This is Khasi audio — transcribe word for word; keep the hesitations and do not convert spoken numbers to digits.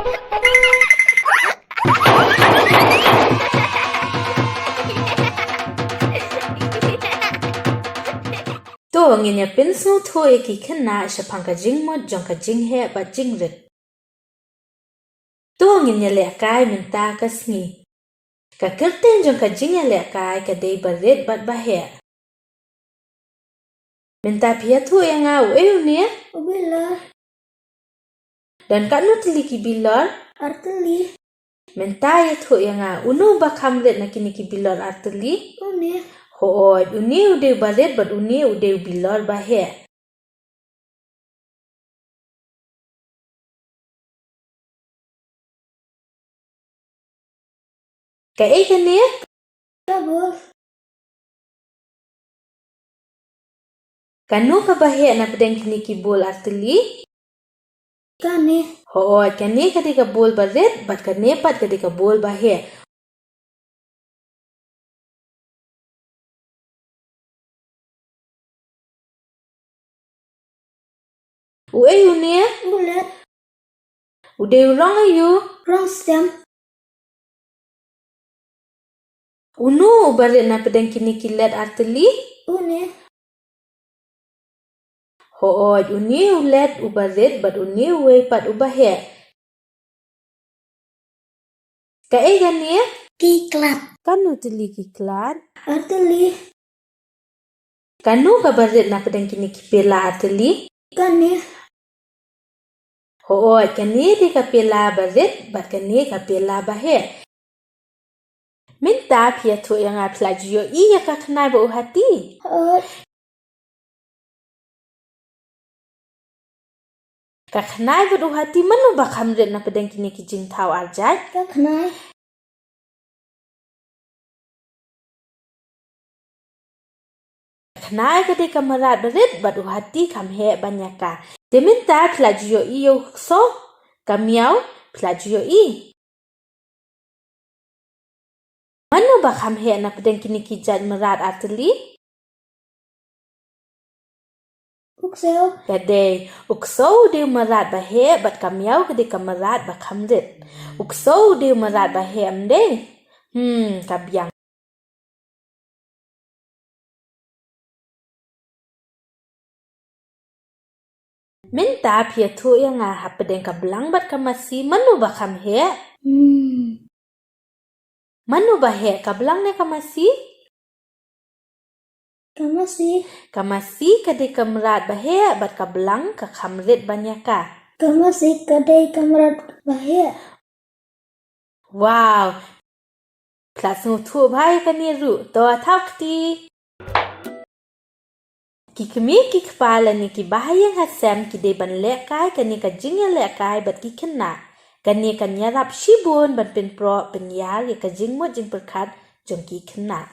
To ngin ïa pynsngewthuh ïa ki khynnah shaphang ka jingmut jong ka jingheh bad jingrit. To ngin ïa lehkai mynta ka sngi. Ka kyrteng jong ka jingïalehkai ka dei barit bad baheh. Mynta phi ïathuh ïa nga uei une? U bilor. Don katno tylli ki bilor? Ar tylli. Mynta ïathuh ïa nga uno ba kham rit na kine ki bilor ar tylli? Une. Hooid, une u dei u barit bad une u dei u bilor baheh. Kaei kane? Ka bul. Kano kaba heh na pdeng kine ki bul ar tylli? Kane. Hooid, kane ka dei ka bul barit bad kane pat ka dei ka bul baheh. Uei une? U led. U dei u rong aïu? Rong stem. Uno uba rit na pdeng kine ki led ar tylli? Une. Hooid, une u led uba rit bad une uwei pat uba heh. Kaei kane? Ki klat. Kano tylli ki klat? Ar tylli. Kano kaba rit na pdeng kine ki pela ar tylli? Kane. Hooid, kane dei ka pela barit bad kane ka pela baheh. Mynta phi ïathuh ïa nga phi la ju ïohi ïa ka khnai bad u hati? Hooid. Ka khnai bad u hati mano ba kham rit na pdeng kine ki jingthaw ar jait? Ka khnai. Ka khnai ka dei ka mrad barit bad u hati kham heh ban ïa ka. Te mynta phi la ju ïohi ïa u ksew, ka miaw, phi la ju ïohi? Mano ba kham heh na pdeng kine ki jait mrad ar tylli? U ksew. Ka dei, u ksew u dei u mrad baheh bad ka miaw ka dei ka mrad ba kham rit. U ksew u dei u mrad baheh, ym dei? Hmm, ka biang. Mynta phi ïathuh ïa nga hapdeng ka blang bad ka masi mano ba kham heh? Hmm. Mano ba heh, ka blang ne ka masi? Ka masi. Ka masi ka dei ka mrad baheh bad ka blang ka kham rit ban ïa ka. Ka masi ka dei ka mrad baheh. Wow. Phi la sngewthuh bha ïa kane ruh. To thaw kti. Ki kmie ki kpa lane ki bahaïing hasem ki dei ban lehkai kane ka jingïalehkai bad ki khynnah. Kane kan ïarap shibun ban pynproh pynïar ïa ka jingmut jingpyrkhat jong ki khynnah.